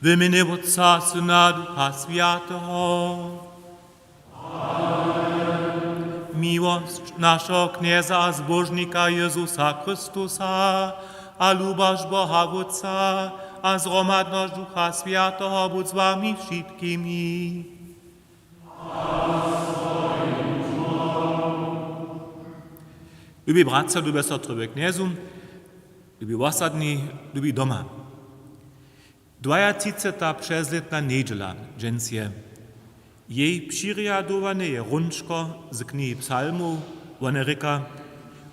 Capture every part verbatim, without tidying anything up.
W mjenje Wótca, Syna, Ducha Swjateho. Miłosć našeho Knjeza a Zbóžnika Jězusa Chrystusa a lubosć Boha Wótca a zhromadnosć Ducha Swjateho budź z wami wšitkimi. Lubi bratřa, lube sotry we Knjezu, lubi wosadni, lubi doma. Dwajatřiceta přezlětna njedźela dźens je. Jej přirjadowane je hrónčko z knihi Psalmow. Wone rěka: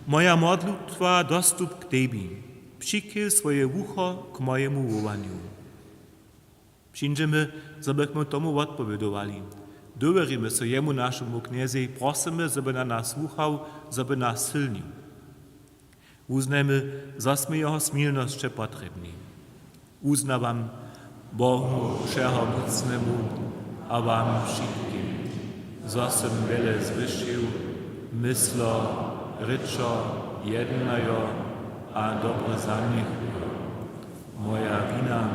Moja modlitwa dostup k tebi, přichil swoje wucho k mojemu wołanju. Přińdźemy, zo bychmy tomu wotpowědowali. Dowěrimy so jemu, našemu Knjezej, prosymy, zo by na nas słuchał, zo by nas sylnił. Wuznajmy, zo smy jeho smilnosće potrěbni. Wuznawam Bohu Wšehomócnemu a wam wšitkim, zo sym wjele zhrěšił, myslo, rěčo, jednajo a dobre zanjechujo. Moja wina,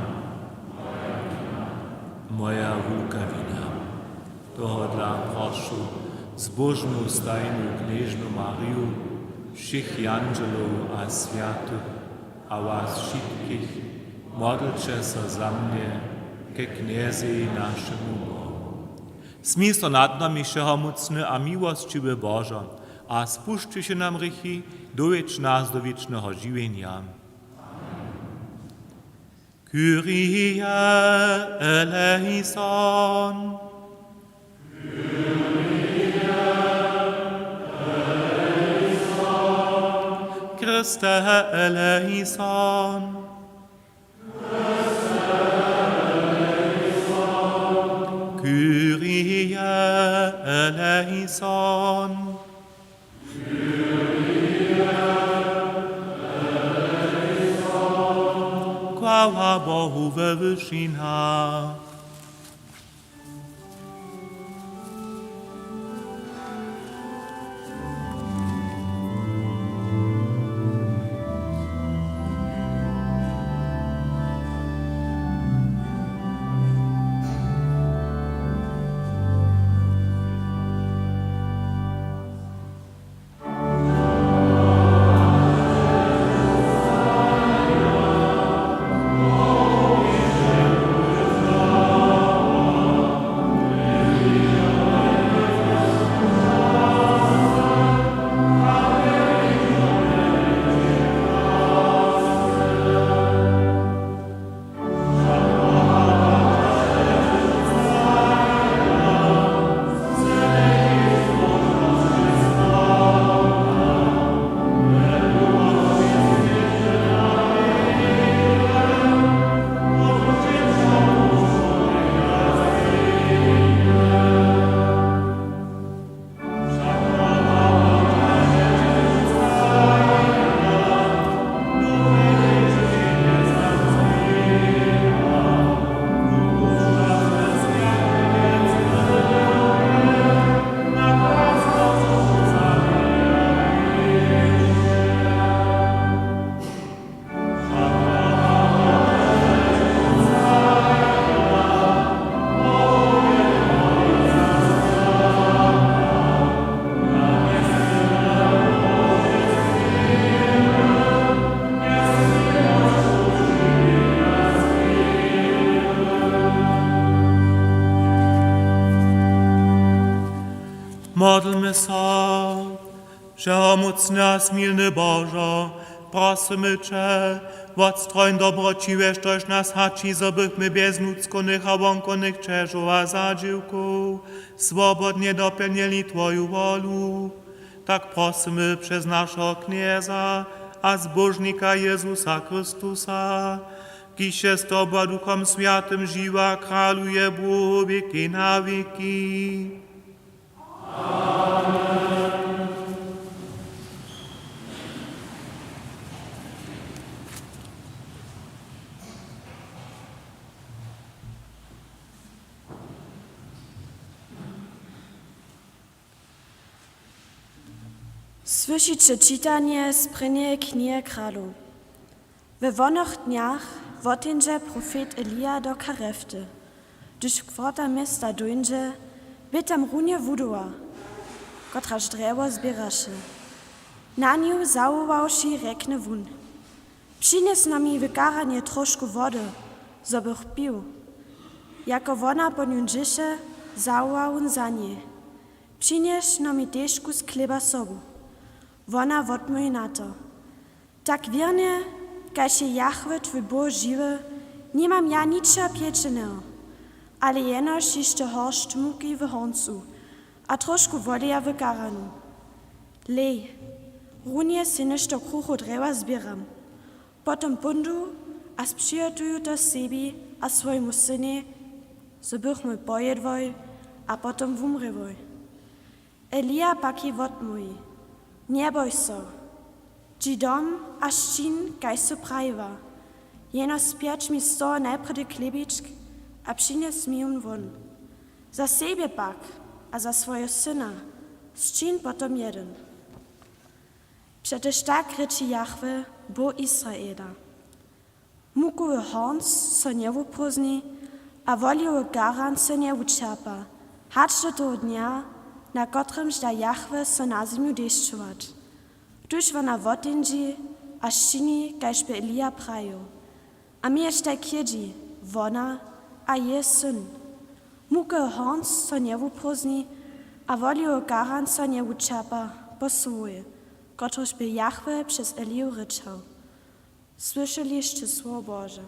moja wulka wina. Tohodla prošu zbóžnu stajnu knježnu Mariju, wšěch jandźelow a swjatych a was wšitkich, modlće so za mnje ke Knjezej, našemu Bohu. Smil so nad nami, wšehomócny a miłosćiwy Božo, a spušćiwši nam hrěchi, dowjedź nas do wěčneho žiwjenja. Kyrie eleison. Christe eleison. Kyrie eleison. Chwała Bohu we wyšinach. Modlmy so. Wšehomócny a smilny Božo, prosymy će, wotstrojń dobroćiwje, štož nas haći, zo bychmy bjez nutřkownych a wonkownych ćežow a zadźěłkow swobodnje dopjelnili twoju wolu. Tak prosymy přez našeho Knjeza a Zbóžnika Jězusa Chrystusa, kiž je z tobu a Duchom Swjatym žiwy a kraluje Bóh wěki na wěki. Słyšiće čitanje z prěnjeje knihe Kralow. We wonych dnjach Woteńdźe profet Elija do Charefty. Hdyž k wrotam města dóńdźe, bě tam runje wudowa, kotraž drjewo zběraše. Na nju zawowawši, rjekny wón: „Přinjes no mi w karanje trošku wody, zo bych pił.“ Jako wona po nju dźěše, zawoła wón za njej: „Přinjes no mi tež kusk chlěba sobu.“ Wona wotmołwi na to: „Tak wěrnje, kaž je Jahwe twój Bóh žiwy, nimam ja ničeho pječeneho, ale jenož hišće horšt muki w horncu a trošku woleja w karanu. Lej, runje sej něšto kruchow drjewa zběram. Potom póńdu a spřihotuju to sebi a swojemu synej, zo bychmy pojědłoj a potom wumrěłoj.“ Elija pak jej wotmołwi: „Njebój so. Dźi dom a sčin, kaž sy prajiła. Jeno spjeć mi z toho najprjedy chlěbičk a přinjes mi jón wón. Za sebje pak a za swojeho syna sčin potom jedyn.“ Přetož tak rěči Jahwe, Bóh Israela: Mukowy hornc so njewuprózdni a wolejowy karan so njewučerpa, hač do toho dnja, na kotrymž da Jahwe so na zemju dešćować. Tuž wona woteńdźi a sčini, kaž bě Elija prajił. A měješ tak chědźi, wona a jeje syn. Mukowy hornc so njewuprózdni a wolejowy karan so njewučerpa po słowje, kotryž bě Jahwe přez Eliju rěčał. Słyšeli sće słowo Bože.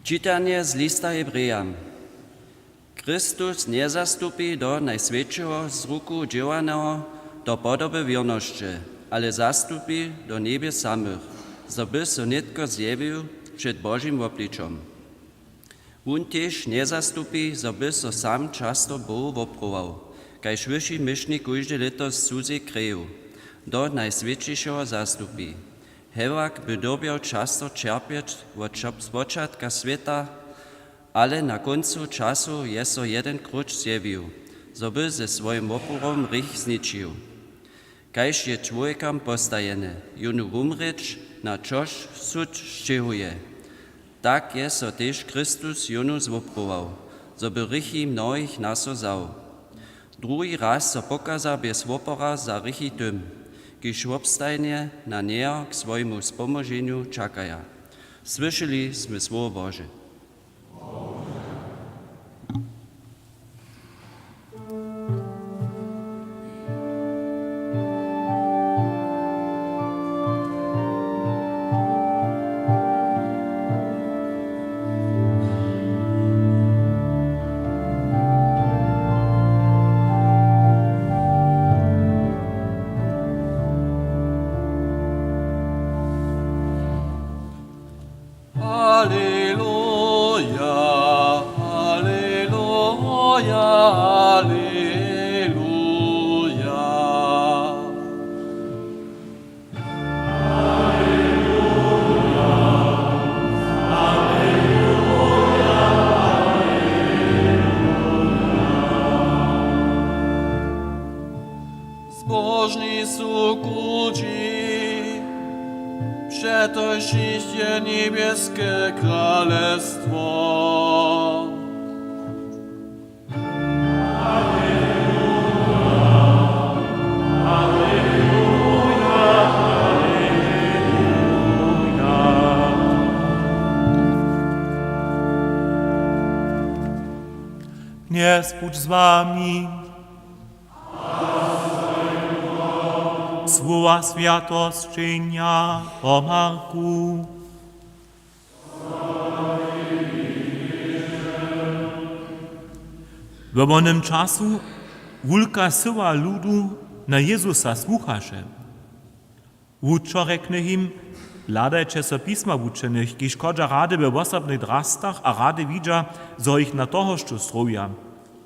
Čitanje z lista Hebrejam. Chrystus njezastupi do Najswjetšeho z ruku dźěłaneho do podoby wěrnosće, ale zastupi do njebjes samych, zo by so nětko zjewił před Božim wobličom. Wón tež njezastupi, zo by so sam často Bohu wopruwował, kaž wyši myšli kóžde lěto z cuzych krejow do Najswjetšeho zastupi. Hewak by dyrbjał často ćerpjeć wot čop-, spočatka swěta, ale na kóncu časow je so jeden króć zjewił, zo by ze swojim woprawom hrěch zničił. Kaž je čłowjekam postajene, jónu wumrěć, na čož sud sćěhuje, tak je so tež Chrystus jónu zwopruwował, zo by hrěchi mnohich na so wzał. Druhi raz so pokaza bjez wopora za hrěchi tym, kiž wobstajnje na njeho k swojemu spomoženju čakaja. Słyšeli smy słowo Bože. Aleluja, aleluja, aleluja. Zbožni su chudźi, přetož jich je njebjeske kralestwo. Knjez budź z wami. Słowa swjatosćenja po Marku. W wonym času wulka syła ludu na Jezusa słuchaše. Wučer rjekny jim: Hladajće so pisma wučenych, kiž chodźa rady we wosebnych drastach a rady widźa, zo jich na tohošću strowja,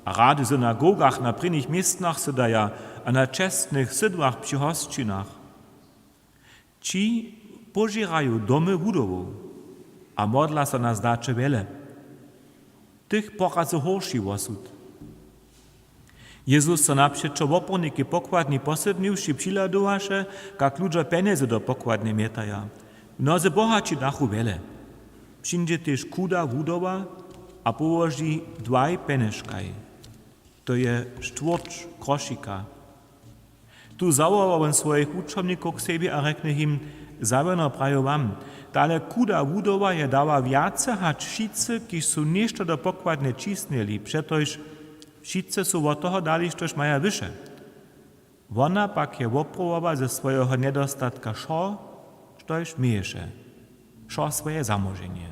a rady w synagogach na prěnich městnach sydaja a na čestnych sydłach při hosćinach. Ći požěraja domy wudowow a modla so na zdaće wjele. Tych porazy hórši wosud. Jezus so napřećo wopornikej pokładni posydniwši přihladowaše, kak ludźo pjenjezy do pokładnje mjetaja. Mnozy bohaći dachu wjele. Přińdźe tež chuda wudowa a połoži dwaj pjenješkaj. To je štwórć krošika. Tu zawolała wón swojich wučomnikow k sebje a rjekny jim: Zawěrno praju wam, tale chuda wudowa je dała wjace hač wšitcy, kiž su něšto do pokładnje ćisnjeli, přetož wšitcy su wot toho dali, štož maja wyše. Wona pak je woprowowa ze swojeho njedostatka wšo, štož měješe, wšo swoje zamoženje.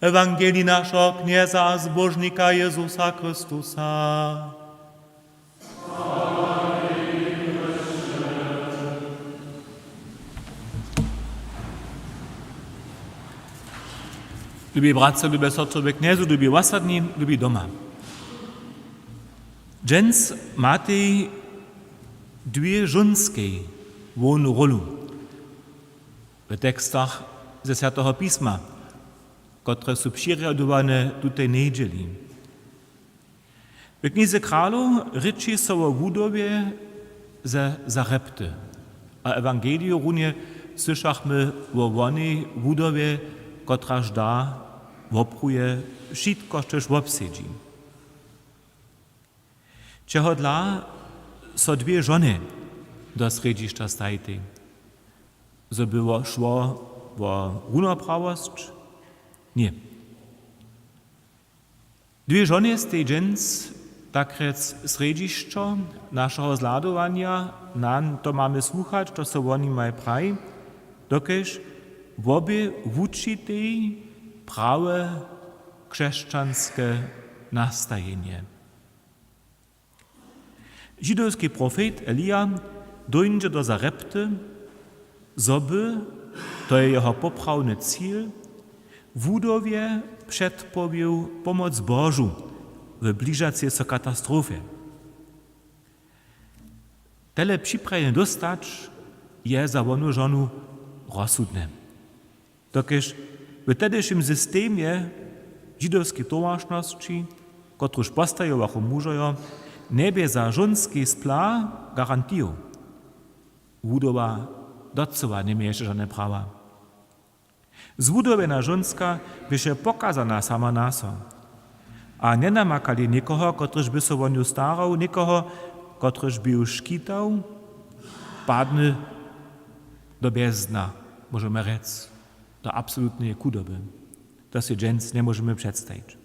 Ewangelij našeho Knjeza a Zbóžnika Jezusa Chrystusa. Lubi bratřa, lube sotry we Knjezu, lubi wosadni, lubi doma. Dźens matej dwě žónskej hłownu rólu w tekstach ze Swjateho Pisma, kotrež su přirjadowane tutej njedźeli. W Knjeze kralow rěči so wo wudowje ze Zarepty. A w ewangeliju runje słyšachmy wo wonej wudowje, kotraž da, wopruje wšitko, štož wobsedźi. Čehodla so dwě žony do srjedźišća stajitej? Zo by wo-, šło wo runoprawosć? Ně. Dwě žony stej dźens tak rjec srjedźišćo našeho zhladowanja, na to mamy słuchać, što so wo nimaj praji, dokelž wobě wučitej prawe křesćanske nastajenje. Židowski profet Elija dóńdźe do Zarepty, zo by, to je jeho poprawny cil, wudowje předpowěł pomoc Božu w bližacej so katastrofje. Tele připrajene dóstać je za wonu žonu rozsudne. Dokelž w tehdyšim systemje židowskej towaršnosći, kotruž postajowachu mužojo, njebě za žónski spla garantijow. Wudowa docyła njeměješe žane prawa. Zwudowjena žónska běše pokazana sama na so. A njenamakali někoho, kotryž by so wo nju starał, někoho, kotryž by ju škitał, padny do bjezdna, móžemy rjec, do absolutneje chudoby. To sej dźens njemóžemy předstajić.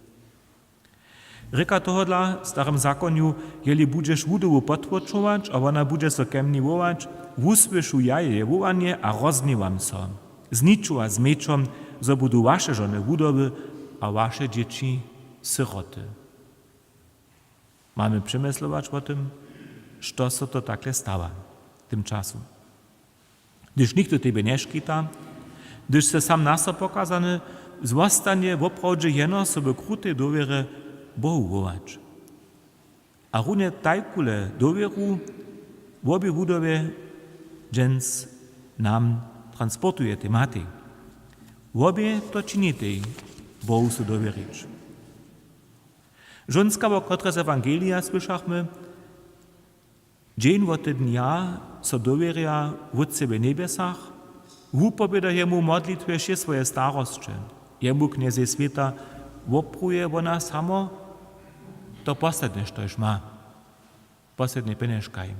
Rěka tohodla w Starym zakonju: „Jeli budźeš wudowu potłočować a wona budźe so ke mni wołać, wusłyšu ja jeje wołanje a rozhněwam so. Zniču was z mečom, zo budu waše žony wudowy a waše dźěći syroty.” Mamy přemyslować wo tym, što so to takle stawa w tym času. Hdyž nichtó tebje nješkita, hdyž sy sam na so pokazany, zwostanje woprawdźe jeno so w krutej dowěrje Bohu wołać. A runje tajkule dowěru wobě wudowje dźens nam transportujetej, matej. Wobě to činitej, Bohu so dowěrić. Žónska, wo kotrej z ewangelija słyšachmy: „Dźeń wo tydnja so dowěrja Wótcej w njebjesach, wupowěda jemu w modlitwje wšě swoje starosće. Jemu, Knjezej swěta, wopruje wona samo to poslednje, štož ma, poslednje pjenježkaj.”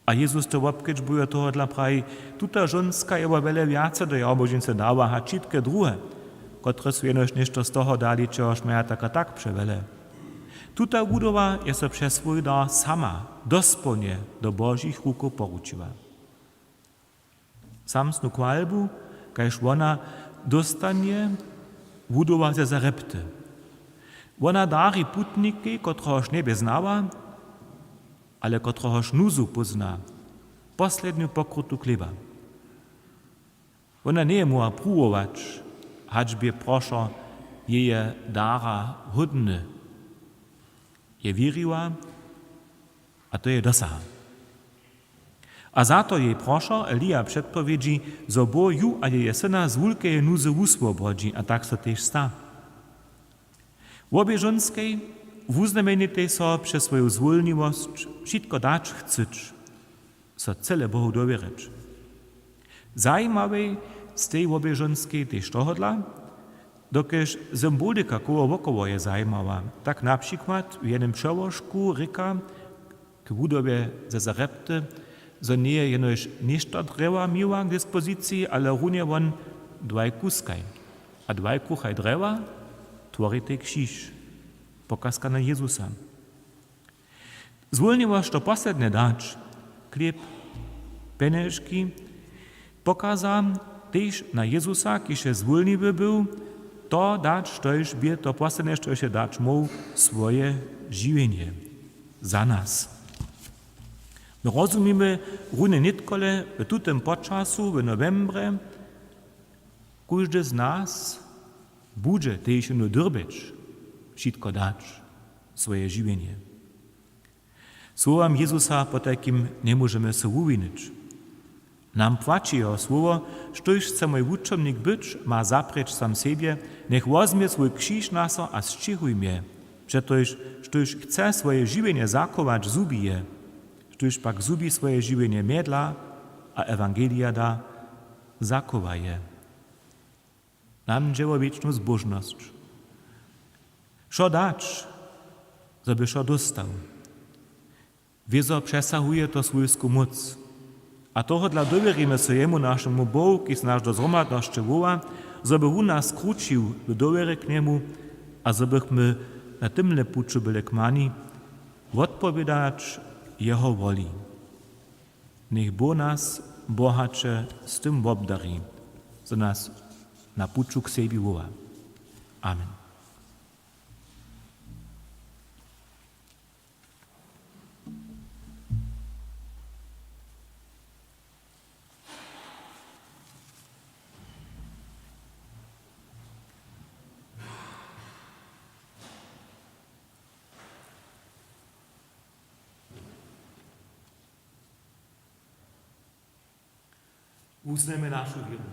A Jezus to wobkedźbuje, tohodla praji: „Tuta žónska je wo wjele wjace do jałmužnicy dała hač wšitke druhe, kotrež su jenož něšto z toho dali, čehož maja tak a tak přewjele. Tuta wudowa je so přez swój dar sama dospołnje do Božich rukow poručiła.” Samsnu chwalbu, kaž wona dóstanje wudowa ze Zarepty. Wona dari putnikej, kotrehož njebě znała, ale kotrehož nuzu pózna, poslednju pokrutu chlěba. Wona njeje móhła pruwować, hač bě prošer jeje dara hódny. Je wěriła a to je dosaha. A za to jej prošer Elija předpowědźi, zo Bóh ju a jeje syna z wulkeje nuzy wuswobodźi, a tak so tež sta. Wobě žónskej wuznamjenitej so přez swoju zwólniwosć wšitko dać chcyć, so cyle Bohu dowěrić. Zajimawej stej wobě žónskej tež tohodla, dokelž symbolika koło wokoło je zajimała. Tak na přikład w jednym přełožku rěka k wudowje ze Zarepty, zo njeje jenož něšto drjewa měła k dispoziciji, ale runje won dwaj kuskaj. A dwaj kruchaj drjewa tworitej křiž, pokazka na Jezusa. Zwólniła, što poslednje dać, chlěb, pjenježki, pokaza tež na Jezusa, kiž je zwólniwy był, to dać, štož bě to poslednje, štož je dać móhł, swoje žiwjenje za nas. My rozumimy runje nětkole w tutym počasu w nowembrje, kóždy z nas budźe tež jónu dyrbjeć wšitko dać, swoje žiwjenje. Słowam Jezusa potajkim njemóžemy so wuwinić. Nam płaći jeho słowo: „Štóž chce mój wučomnik być, ma zaprěč sam sebje, njech wozmje swój křiž na so a sćěhuj mje. Přetož, štóž chce swoje žiwjenje zachować, zhubi je. Štóž pak zhubi swoje žiwjenje mje dla a ewangelija da, zachowa je.” Nam dźe wo wěčnu zbóžnosć. Wšo dać, zo by wšo dóstał. Wězo přesahuje to swójsku móc. A tohodla dowěrimy so jemu, našemu Bohu, kiž nas do zhromadnosće woła, zo by wón nas skrućił w dowěrje k njemu a zo bychmy na tymle puću byli kmani wotpowědać jeho woli. Njech Bóh nas bohaće z tym wobdari, zo nas na puću k sebi woła. Amen. Wuznajmy našu wěru.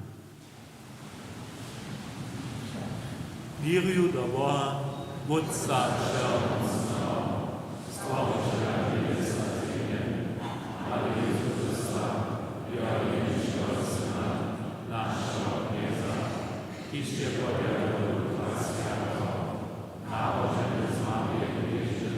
Wěruju do Boha, Wótca wšehomócneho, Stworićela njebjes a zemje, a do Jezusa Chrysta, jeho jeničkeho Syna, našeho Knjeza, kiž je pojěł do Ducha Swjateho, narodźeny z Marije Knježny,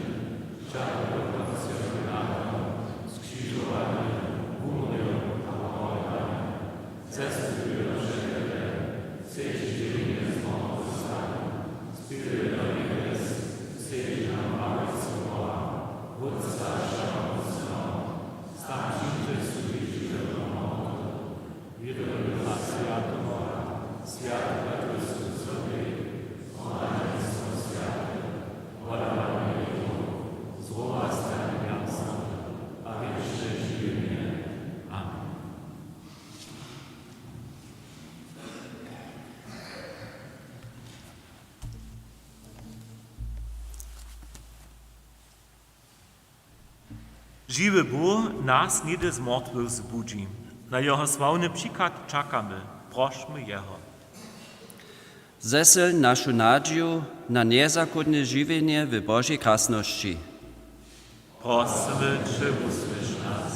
Žiwy Bóh nas něhdy z mortwych zbudźi. Na jeho sławny přichad čakamy. Prošmy jeho. Zesyl našu nadźiju na njezachódne žiwjenje w Božej krasnosći. Prosymy će, wusłyš nas.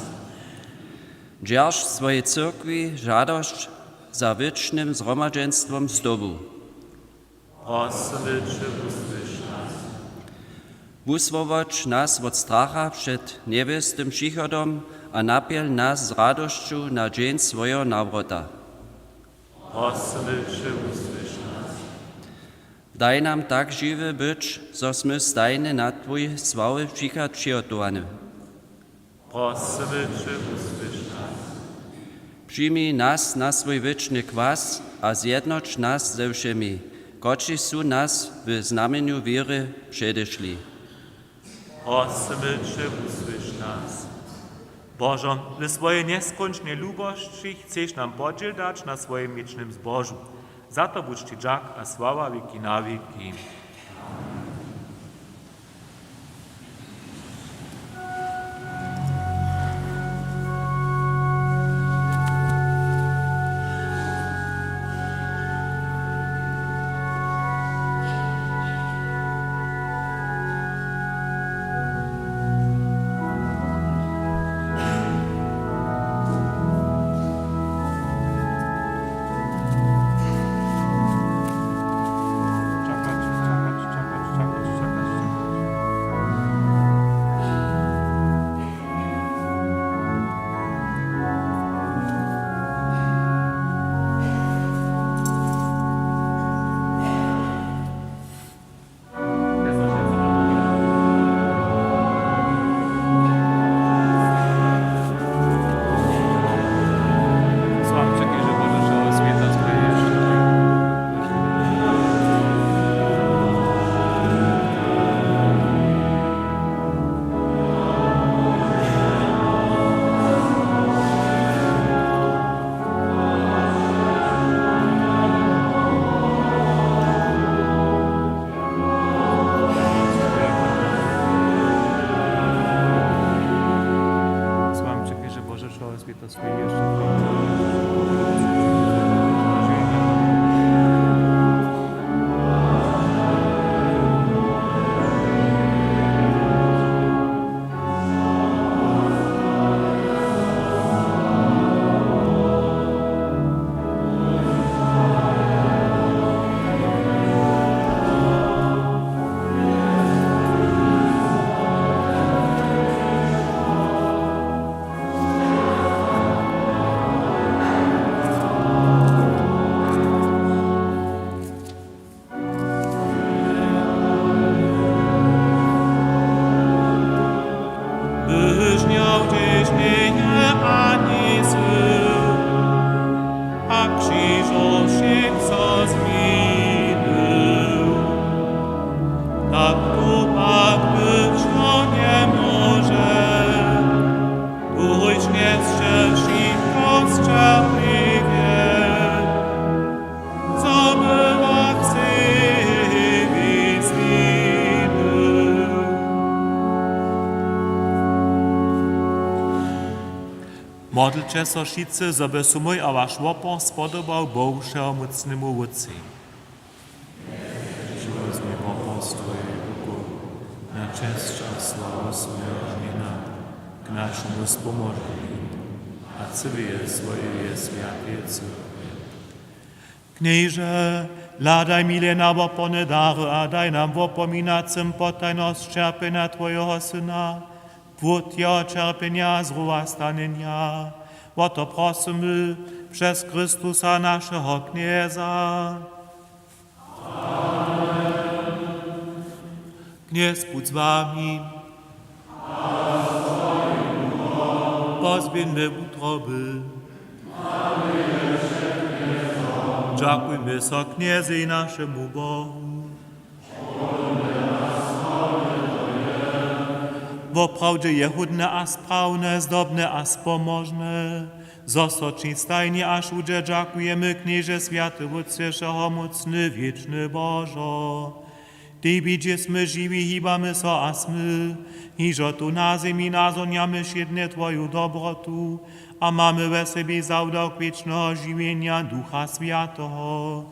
Dźerž swojej cyrkwi žadosć za wěčnym zhromadźenstwom z tobu. Prosymy će, wusłyš nas. Wuswobodź nas wot stracha před njewěstym přichodom a napjel nas z radosću na dźeń swojeho nawrota. Prosymy će, wusłyš nas. Daj nam tak žiwy być, zo smy stajnje na twój sławy přichad přihotowani. Prosymy će, wusłyš nas. Přijmi nas na swój wěčny kwas a zjednoć nas ze wšěmi, kotřiž su nas w znamjenju wěry předešli. Prosymy će, wusłyš nas. Božo, w swojej njeskónčnej lubosći chceš nam podźěl dać na swojim wěčnym zbožu. Za to budź ći dźak a sława wěki na wěki. Sławmy Ciebie, Boże, wszechswětosty. Byś miał tyś njeje ani sył, a křižo wšěch so zminił. Tak to pak być so nie może, tuž njesće wšitko sćerpliwje. Zo by wot sebi zwinył. Modlće so wšitcy, zo by su mój a waš wopor spodobał Bohu Wšehomócnemu Wótcej. Přewozmi wopor z twojeho ruku na česć a sławu swojeho mjena, k našemu spomoženju a cyłeje swojeje swjateje cyrkwje. Knježe, hladaj milje na woporne dary a daj nam wopominacym potajnosć ćerpjenja twojeho Syna, płód jeho ćerpjenja a zrowastanjenja. Wo to prosymy přez Chrystusa, našeho Knjeza. Amen. Knjez budź z wami. Pozběhńmy wutroby. Dźakujmy so Knjezej, našemu Bohu. Woprawdźe je hódne a sprawne, zdobne a spomožne, zo so ći stajnje a wšudźe dźakujemy, Knježe, swjaty Wótče, wšehomócny, wěčny Božo. Tebi, hdźež smy žiwi, hibamy so a smy, hižo tu na zemi nazhonjamy wšědnje twoju dobrotu a mamy we sebi zawdawk wěčneho žiwjenja Ducha Swjateho.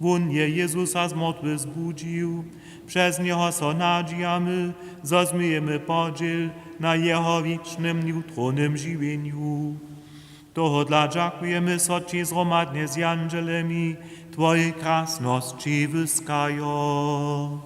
Wón je Jezusa z mortwych zbudźił. Přez njeho so nadźijamy, zo změjemy podźěl na jeho wěčnym jutrownym žiwjenju. Tohodla dźakujemy so ći zhromadnje z jandźelemi, twojej krasnosći wyskajo.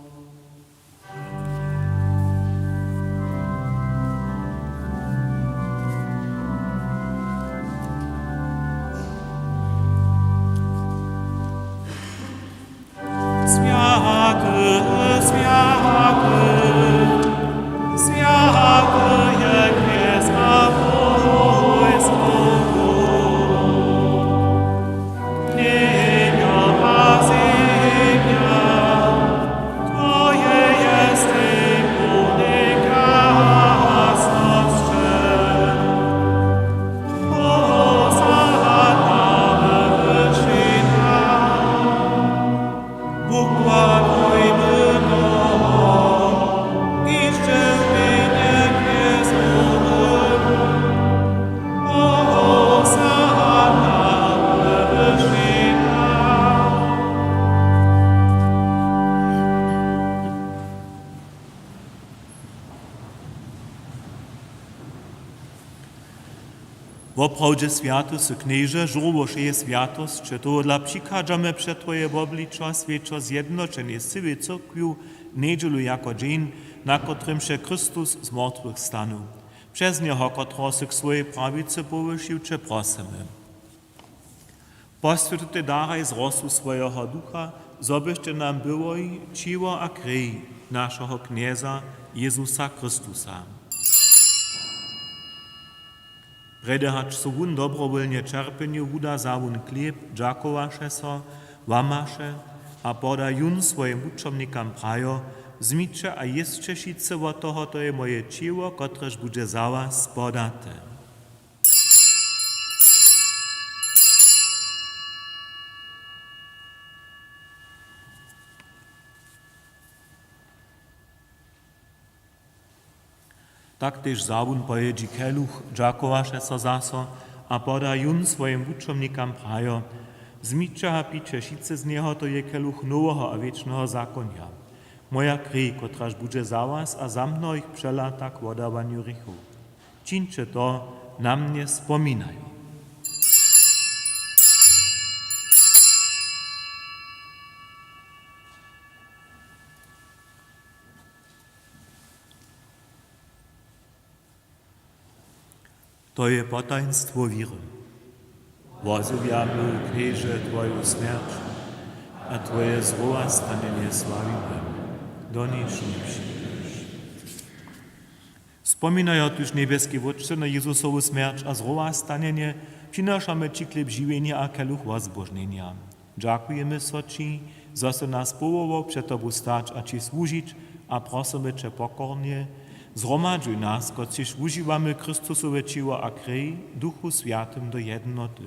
Swjaty, swjaty, swjaty je Knjez nad wojskami. Njebjo a zemja, twoje je sej połne krasnosće. Hosanna we wyšinach. Wukładujmy to, hišće w mjenje Knjezowym. Hosanna we wyšinach. Woprawdźe swjaty sy, Knježe, žórło wšeje swjatosće. Tohodla přichadźamy před twoje wobličo swjećo zjednoćenje z cyłej cyrkwju njedźelu jako dźeń, na kotrymž je Chrystus z mortwych stanył. Přez njeho, kotrehož sy k swojej prawicy powyšił, će prosymy: Poswjeć tutej daraj z rosu swojeho Ducha, zo byštej nam byłoj ćěło a krej našeho Knjeza Jezusa Chrystusa. Prjedy hač so wón dobrowólnje ćerpjenju wuda, wza wón chlěb, dźakowaše so, łamaše a poda jón swojim wučomnikam, prajo: Wzmiće a jěsće wšitcy wot toho, to je moje ćěło, kotrež budźe za was podate. Tak tež wza wón po jědźi keluch, dźakowaše so zaso a poda jón swojim wučomnikam, prajo: Wzmiće a piće wšitcy z njeho, to je keluch noweho a wěčneho zakonja, moja krej, kotraž budźe za was a za mnohich přelata k wodawanju hrěchow. Čińće to na mnje spominajo. To je potajnstwo wěry. Wozjewjamy, Knježe, twoju smjerć a twoje zrowastanjenje sławimy, doniž njepřińdźeš. Spominajo tuž njebjeski Wótče na Jezusowu smjerć a zrowastanjenje, přinašamy ći chlěb žiwjenja a keluch wozbóžnjenja. Dźakujemy so ći, zo sy nas powołał před tobu stać a ći słužić, a prosymy će pokornje: Zhromadźuj nas, kotřiž wužiwamy Chrystusowe ćěło a krej, w Duchu Swjatym do jednoty.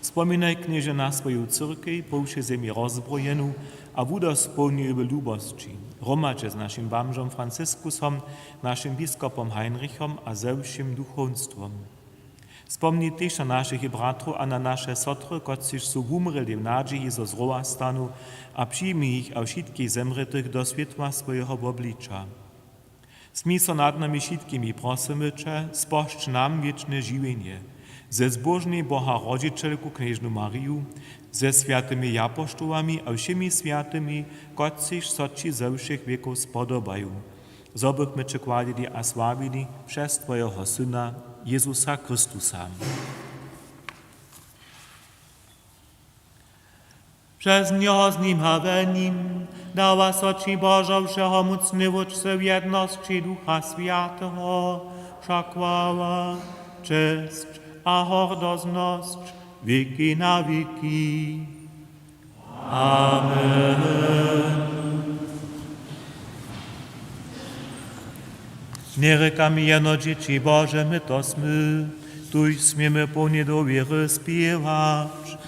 Spominaj, Knježe, na swoju cyrkej, po wšej zemi rozbrojenu, a wudospołnjuj w lubosći, hromadźe z našim bamžom Franciskusom, našim biskopom Heinrichom a ze wšěm duchowstwom. Spomni tež na našich bratrow a na naše sotry, kotřiž su wumrěli w nadźiji, zo zrowastanu, a přijmi jich a wšitkich zemrětych do swětła swojeho wobliča. Smil so nad nami wšitkimi, prosymy će, spožč nam wěčne žiwjenje ze zbóžnej Boha rodźićelku knježnu Mariju, ze swjatymi japoštołami a wšěmi swjatymi, kotřiž so ći ze wšěch wěkow spodobaju, zo bychmy će chwalili a sławili přez twojeho Syna Jezusa Chrystusa. Přez njeho, z nim a we nim dawa so ći, Božo, wšehomócny Wótče, w jednosći Ducha Swjateho wša chwała, česć a hordoznosć wěki na wěki. Amen. Njerěkamy jeno dźěći Bože, my to smy, tuž směmy połni dowěry spěwać: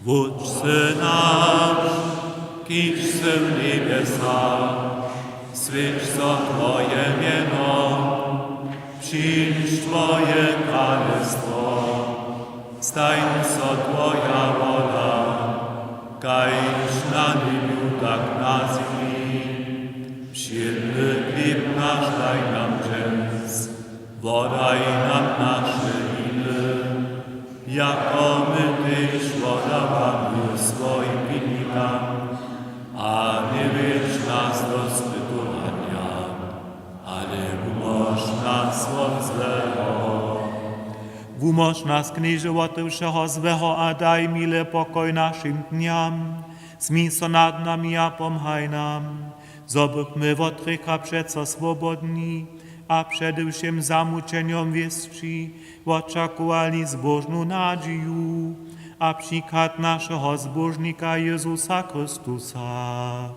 Wótče naš, Kiž sy w njebjesach, swjeć so twoje mjeno, přińdź twoje kralestwo, stań so twoja wola, kaž na njebju, tak na zemi. Wšědny chlěb naš daj nam dźens, wodaj nam naše winy, jako my tež wodawamy swojim winnikam, a njewjedź nas do spytowanja, ale wumóž nas wot złeho. Wumóž nas, Knježe, wot wšeho złeho a daj mile pokoj našim dnjam. Smil so nad nami a pomhaj nam, zo bychmy wot hrěcha přeco swobodni a přede wšěm zamućenjom wěsći wočakowali zbóžnu nadźiju a přichad našeho Zbóžnika Jězusa Chrystusa.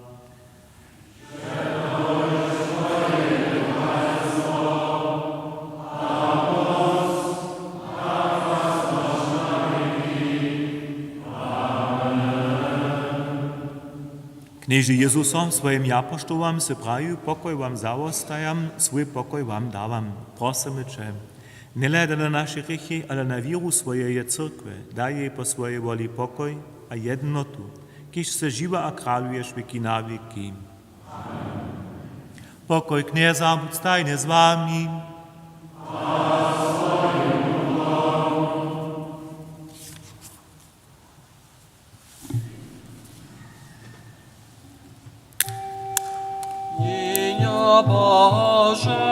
Knježe Jězuso, swojim japoštołam sy prajił: „Pokoj wam zawostajam, swój pokoj wam dawam.” Prosymy će, njehladaj na naše hrěchi, ale na wěru swojeje cyrkwje, daj jej po swojej woli pokoj a jednotu, kiž sy žiwy a kraluješ wěki na wěki. Pokoj Knjeza budź stajnje z wami. Jehnjo Bože.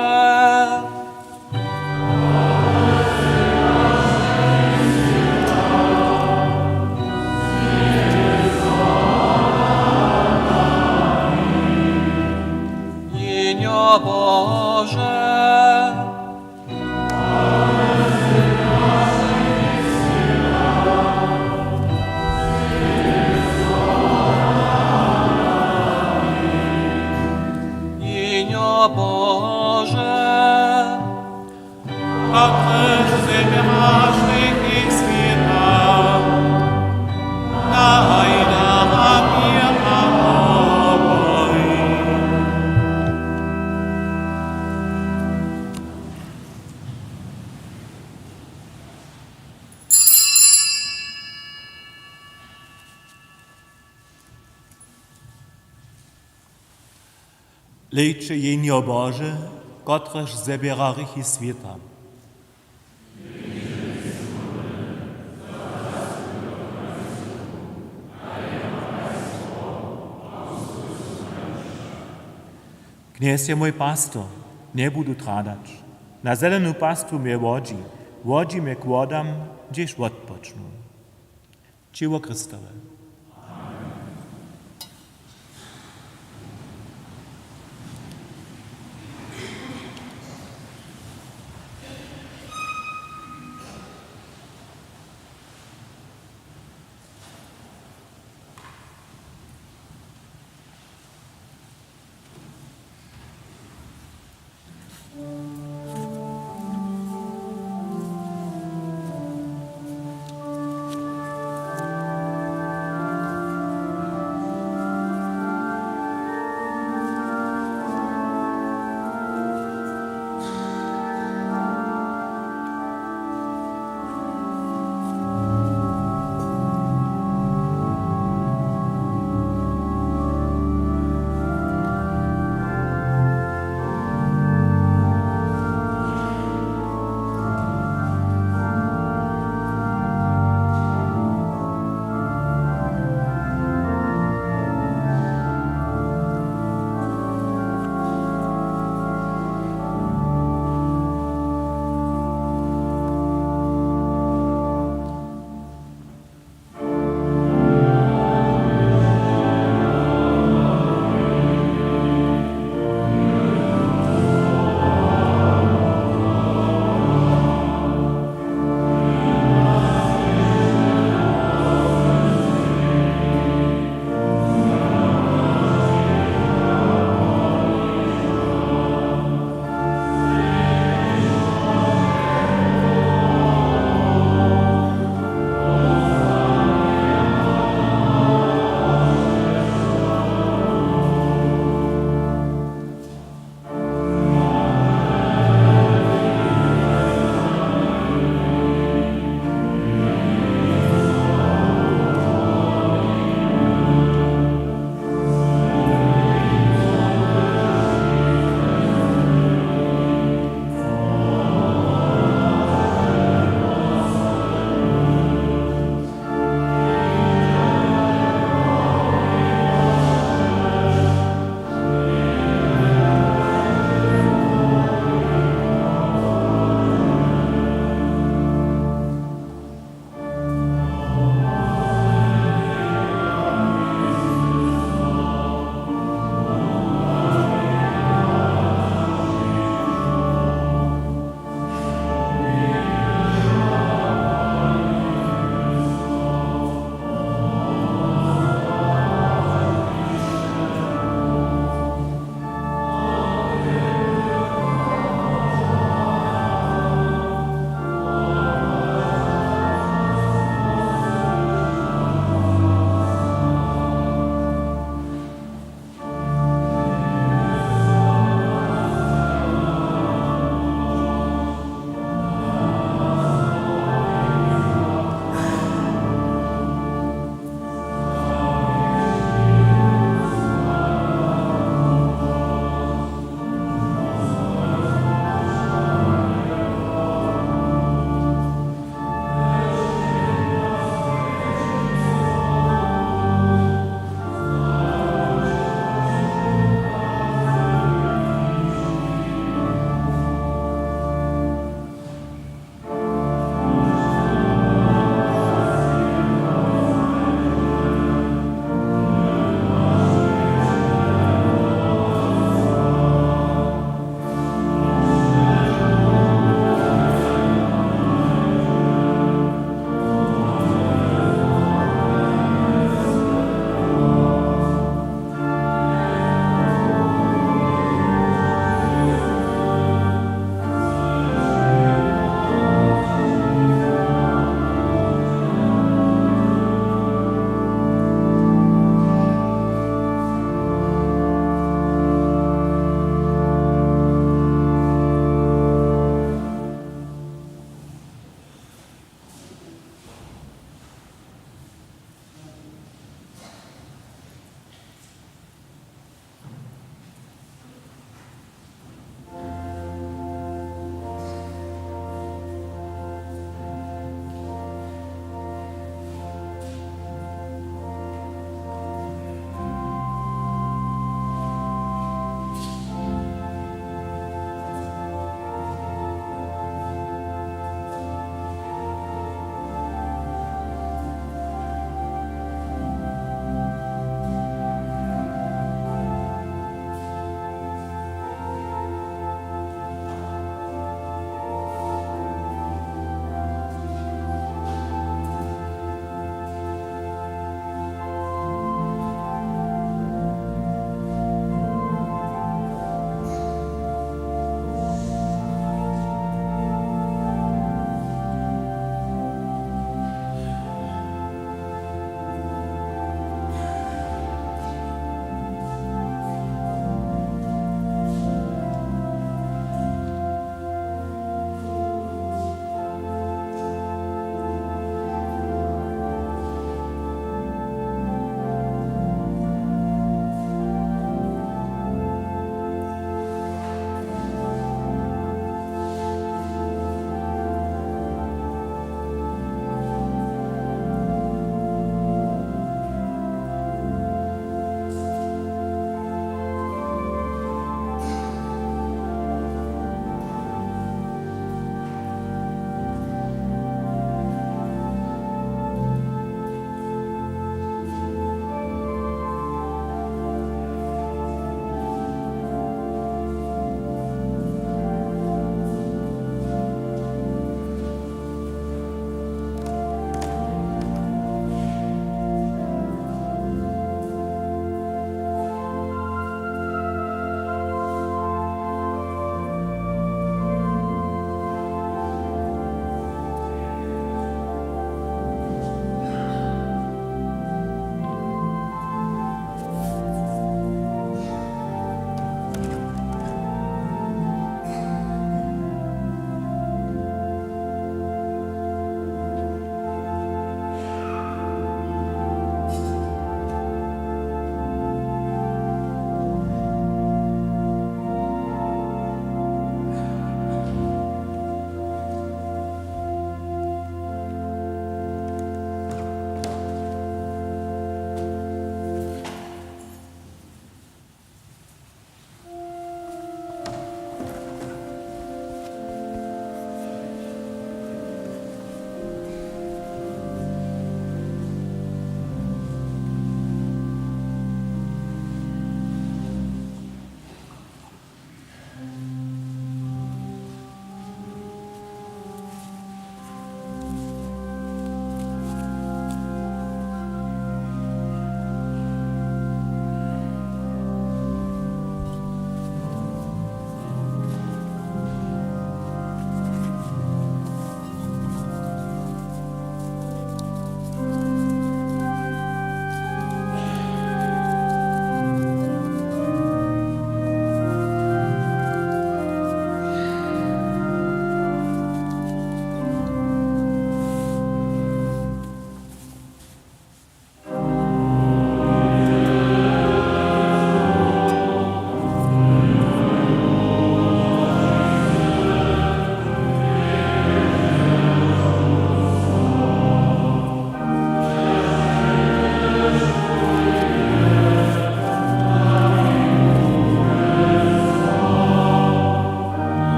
Jehnjo Bože. Jehnjo Bože. Kotryž zběraš hrěchi swěta, daj nam měr a pokoj. Hlejće, Jehnjo Bože, kotrež zběra hrěchi swěta. Knjez je mój pastor, njebudu tradać. Na zelenu pastwu mje wodźi, wodźi mje k wodam, hdźež wotpočnu. Ćěło Chrystowe.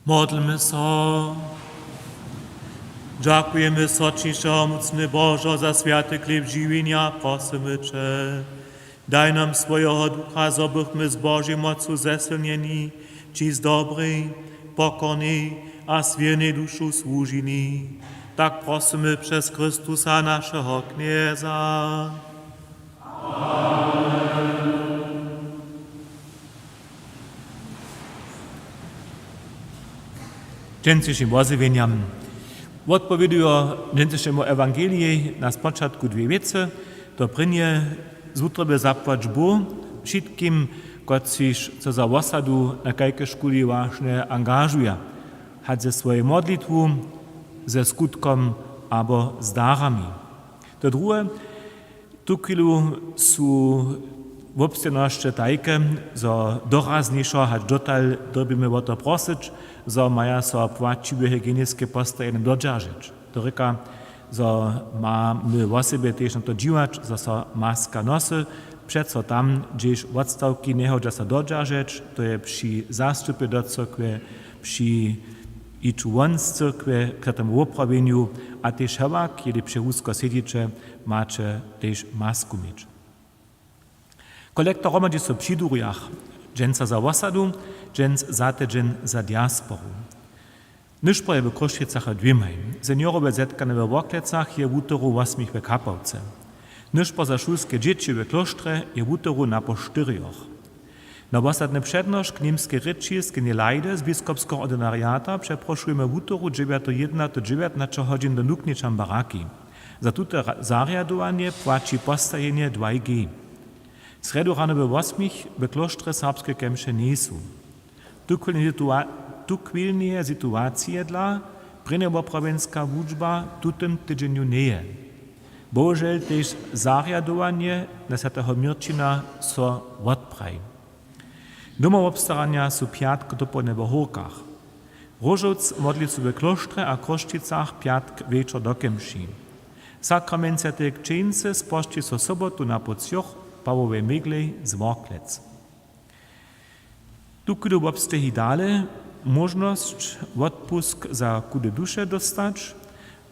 Modlmy so. Dźakujemy so ći, wšehomócny Božo, za swjaty chlěb žiwjenja, prosymy će, daj nam swojeho Ducha, zo bychmy z Božej mocu zesylnjeni ći z dobrej, pokornej a swěrnej dušu słužili. Tak prosymy přez Chrystusa, našeho Knjeza. Dźensnišim wozjewjenjam. Wotpowědujo dźensnišemu ewangelijej na spočatku dwě wěcy. To prěnje z wutroby zapłać Bóh wšitkim, kotřiž so za wosadu na kajkež kuli wašnje angažuja, hač ze swojej modlitwu, ze skutkom abo z darami. To druhe, tuchwilu su wobstejnosće tajke, zo doraznjejšo hač dotal dyrbimy wo to prosyć, zo maja so płaćiwe hygieniske postajenje dodźeržeć. To rěka, zo mamy wosebje tež na to dźiwać, zo so maska nosy, přeco tam, hdźež wotstawki njehodźa so dodźeržeć, to je při zastupje do cyrkwje, při jědźu won z cyrkwje k tamu woprawjenju a tež hewak, jeli přewusko sedźiće, maće tež masku měć. Kolekta hromadźi so při durjach, dźensa za wosadu, dźens za tydźeń za diasporu. Nyšpor je w Chrósćicach a dwěmaj. Seniorowe zetkanje we Worklecach je wutoru wosmich w Kapałce. Nyšpor za šulske dźěći w klóštrje je wutoru napoł štyrjoch. Na wosadny přednošk němskej rěči Skinny Leide z biskopskeho ordinariata přeprošujemy wutoru dźewjateho jědnateho dźewjatnaće hodźin do Nukničam baraki. Za tute ra-, zarjadowanje płaći postajenje dwaj G. Srjedu rano we wosmich w klóštrje serbske kemše njejsu. Tuchwilnje situa-, tuchwilneje situacije dla prěnjowoprawjenska wučba w tutym tydźenju njeje. Bohužel tež zarjadowanje na swjateho Měrćina so wotpraji. Domowobstaranja su pjatk dopołdnje we Hórkach. Róžowc modli so w klóštrje a Chrósćicach pjatk wječor do kemši. Sakrament swjateje křćeńcy spožči so sobotu napoł třoch w Pawowej Měglej z Worklec. Tuchwilu wobsteji dale móžnosć wotpusk za chude duše dóstać,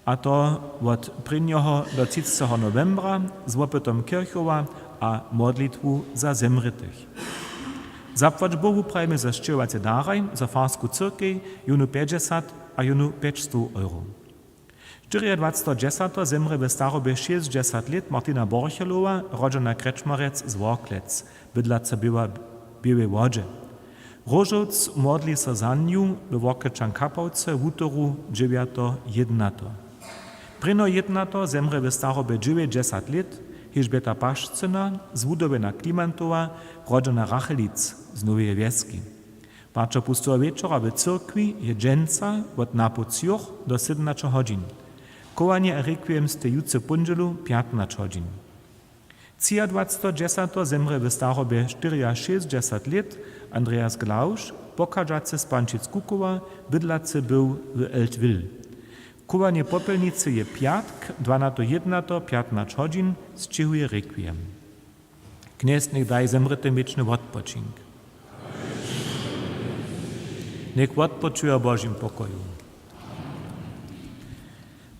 a to wot prěnjeho do třiceteho nowembra z wopytom kěrchowa a modlitwu za zemrětych. Zapłać Bohu prajimy za sćěhowacy daraj za farsku cyrkej jónu pjećdźesat a jónu pjećstow euro. Štyriadwaceteho dźesateho zemrě w starobje šěsćdźesat lět Martina Borchelowa, rodźena Krečmarjec z Worklec, bydlaca w Běła-, Běłej Wodźe. Róžowc modli so za nju we Worklečan Kapałce wutoru dźewjateho jědnateho. Prěnjeho jědnateho zemrě w starobje dźewjećdźesat lět Hižbjeta Pašcyna z Wudowjena Klimantowa, rodźena Rachelic z Noweje Wjeski. Pačer pusteho wječora w cyrkwi je dźensa wot napoł třoch do sydomnaće hodźin. Chowanje a rekwiem stej jutře póndźelu pjatnaće hodźin. Třiadwaceteho dźesateho zemrě w starobje štyriašěsćdźesat lět Andreas Glausch, pochadźacy z Pančic-Kukowa, bydlacy był w Eltville. Chowanje popjelnicy je pjatk, dwanateho jědnateho, pjatnaće hodźin, sćěhuje rekwiem. Knjez njech daj zemrětym wěčny wotpočink. Njech wotpočuja w Božim pokoju.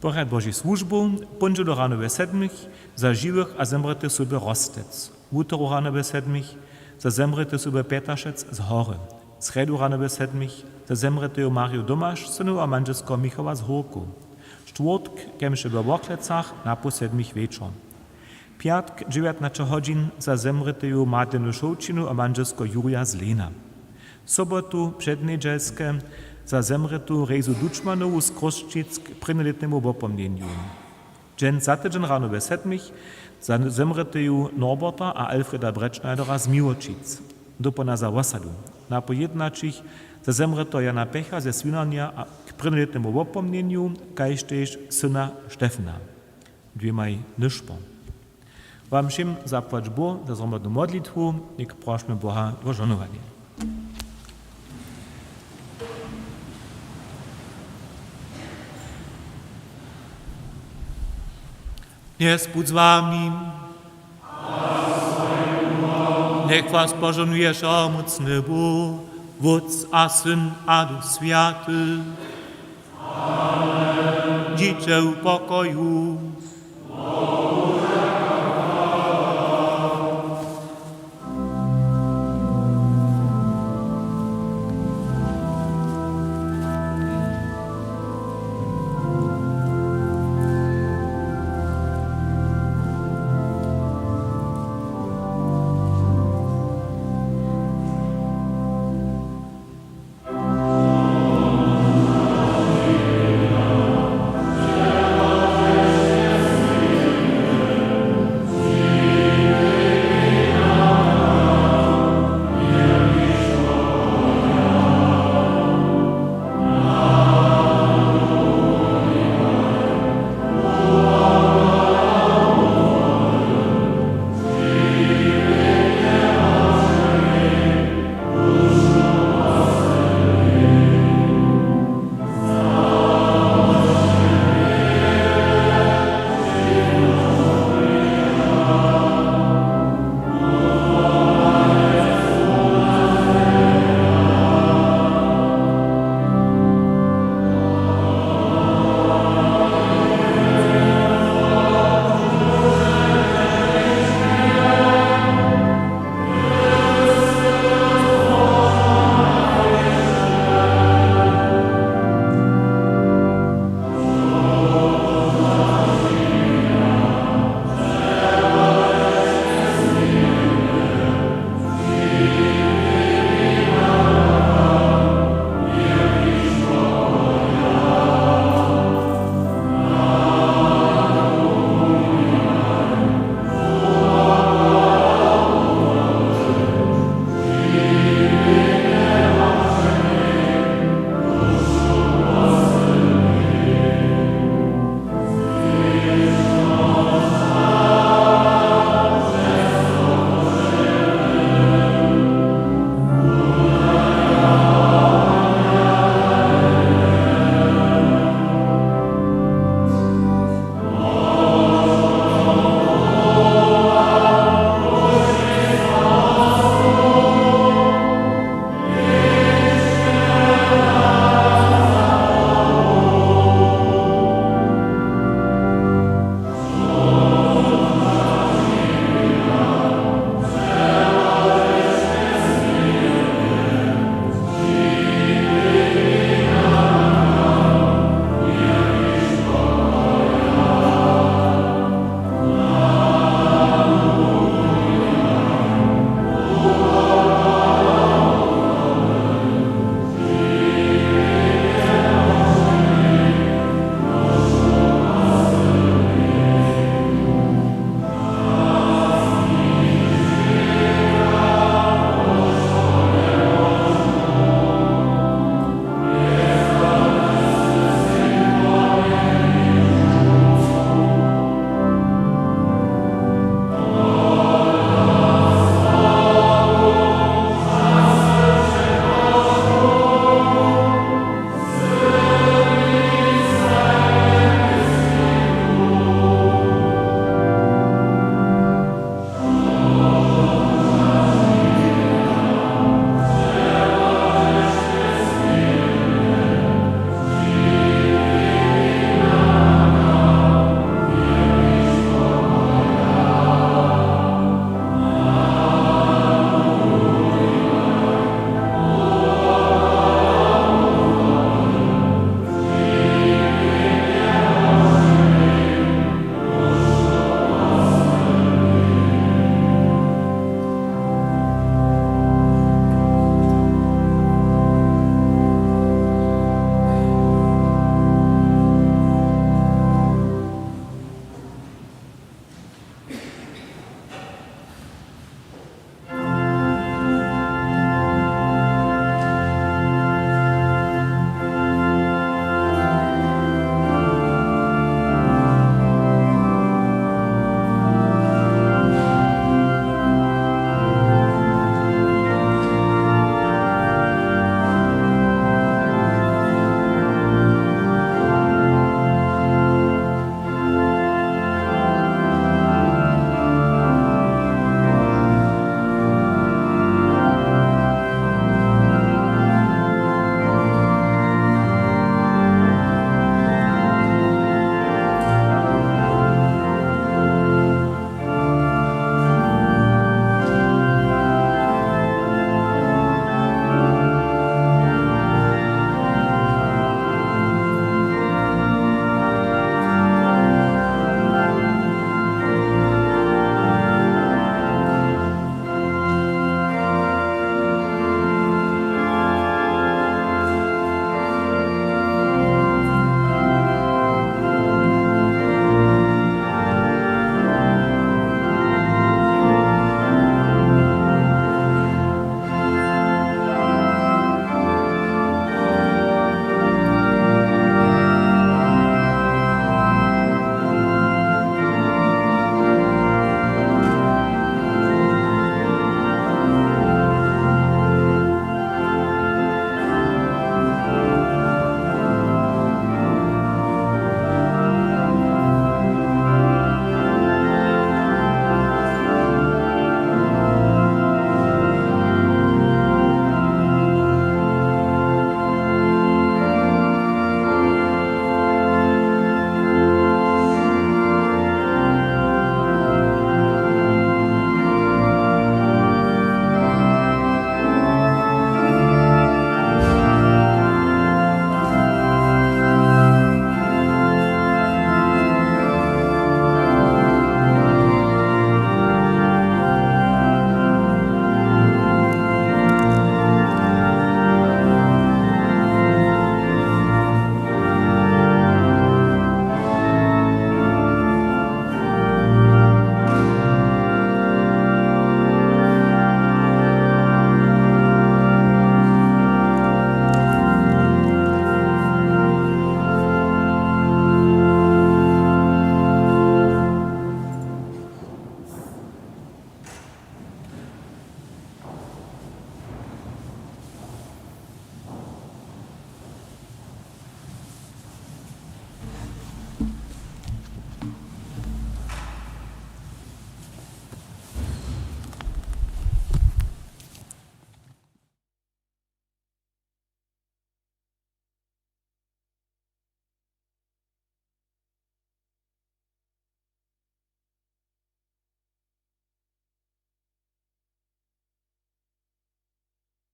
Porjad Božich słužbow, póndźelu rano we sedmich za žiwych a zemrětych soby Rostec, wutoru rano we sedmich za zemrětych soby Pjetašec z Hory, srjedu rano we sedmich za zemrěteju Marju Domašcynu a mandźelskeho Michała z Hórkow, štwórtk kemše we Worklecach napoł sedmich wječor. Pjatk dźewjatnaće hodźin za zemrěteju Madlenu Šołćinu a mandźelskeho Jurja z Lejna. Sobotu přednjedźelske za zemrětu Rejzu Dučmanowu z Chrósćic k prěnjolětnemu wopomnjenju. Dźens za tydźeń rano we sedmich za zemrěteju Norberta a Alfreda Bretschneidera z Miłoćic. Dopołdnja za wosadu. Napoł jědnaćich za zemrěteho Jana Pecha ze Swinarnja a k prěnjolětnemu wopomnjenju, kaž tež syna Štefana. Dwěmaj nyšpor. Wam wšěm zapłać Bóh za zhromadnu modlitwu, něk prošmy Boha wo žohnowanje. Knjez budź z wami. Njech was požohnuje wšehomócny Bóh, Wótc a Syn a Duch Swjaty. Dźiće w pokoju.